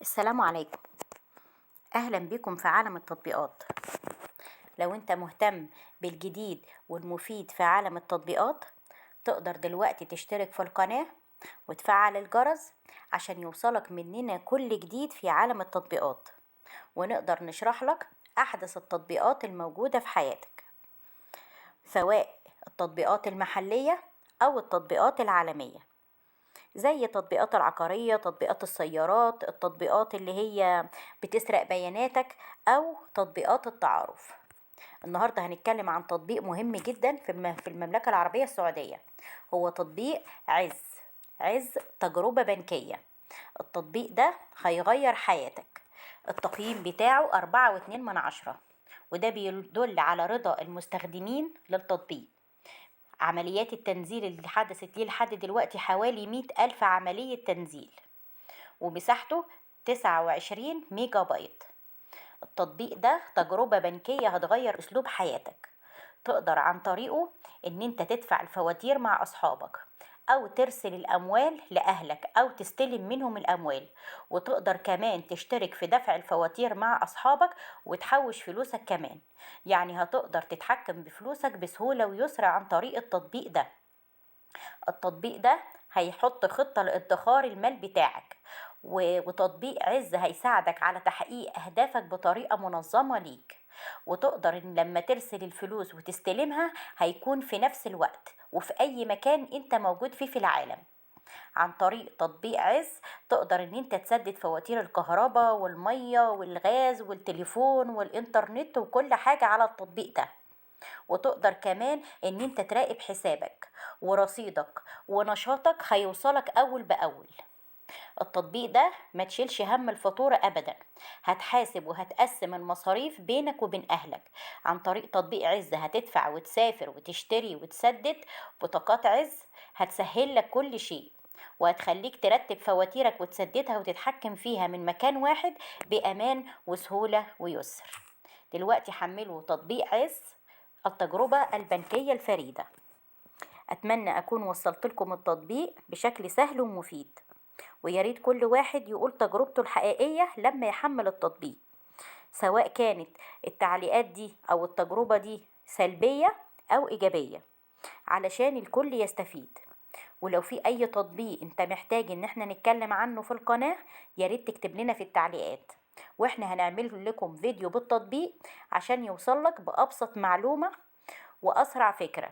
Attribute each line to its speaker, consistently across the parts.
Speaker 1: السلام عليكم، أهلا بكم في عالم التطبيقات. لو أنت مهتم بالجديد والمفيد في عالم التطبيقات تقدر دلوقتي تشترك في القناة وتفعل الجرس عشان يوصلك مننا كل جديد في عالم التطبيقات، ونقدر نشرح لك أحدث التطبيقات الموجودة في حياتك، سواء التطبيقات المحلية أو التطبيقات العالمية، زي التطبيقات العقارية، تطبيقات السيارات، التطبيقات اللي هي بتسرق بياناتك، أو تطبيقات التعارف. النهاردة هنتكلم عن تطبيق مهم جدا في المملكة العربية السعودية، هو تطبيق عز. عز تجربة بنكية. التطبيق ده هيغير حياتك. التقييم بتاعه 4.2 من 10، وده بيدل على رضا المستخدمين للتطبيق. عمليات التنزيل اللي حدثت ليه لحد دلوقتي حوالي 100,000 عملية تنزيل، ومساحته 29 ميجا بايت. التطبيق ده تجربة بنكية هتغير أسلوب حياتك. تقدر عن طريقه إن أنت تدفع الفواتير مع أصحابك، أو ترسل الأموال لأهلك، أو تستلم منهم الأموال، وتقدر كمان تشترك في دفع الفواتير مع أصحابك وتحوش فلوسك كمان. يعني هتقدر تتحكم بفلوسك بسهولة ويسر عن طريق التطبيق ده. التطبيق ده هيحط خطة لادخار المال بتاعك، وتطبيق عز هيساعدك على تحقيق أهدافك بطريقة منظمة ليك. وتقدر إن لما ترسل الفلوس وتستلمها هيكون في نفس الوقت وفي أي مكان أنت موجود فيه في العالم. عن طريق تطبيق عز تقدر إن أنت تسدد فواتير الكهرباء والمية والغاز والتليفون والإنترنت وكل حاجة على التطبيق ده. وتقدر كمان إن أنت تراقب حسابك ورصيدك ونشاطك هيوصلك أول بأول. التطبيق ده ما تشيلش هم الفاتورة أبدا، هتحاسب وهتقسم المصاريف بينك وبين أهلك. عن طريق تطبيق عز هتدفع وتسافر وتشتري وتسدد. بطاقات عز هتسهل لك كل شيء، وهتخليك ترتب فواتيرك وتسددها وتتحكم فيها من مكان واحد بأمان وسهولة ويسر. دلوقتي حملوا تطبيق عز، التجربة البنكية الفريدة. أتمنى أكون وصلت لكم التطبيق بشكل سهل ومفيد، ويا ريت كل واحد يقول تجربته الحقيقية لما يحمل التطبيق، سواء كانت التعليقات دي أو التجربة دي سلبية أو إيجابية، علشان الكل يستفيد. ولو في أي تطبيق أنت محتاج إن احنا نتكلم عنه في القناة يا ريت تكتب لنا في التعليقات، واحنا هنعمل لكم فيديو بالتطبيق عشان يوصلك بأبسط معلومة وأسرع فكرة.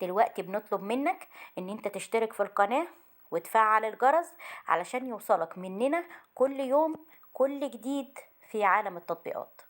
Speaker 1: دلوقتي بنطلب منك إن أنت تشترك في القناة وتفعل الجرس علشان يوصلك مننا كل يوم كل جديد في عالم التطبيقات.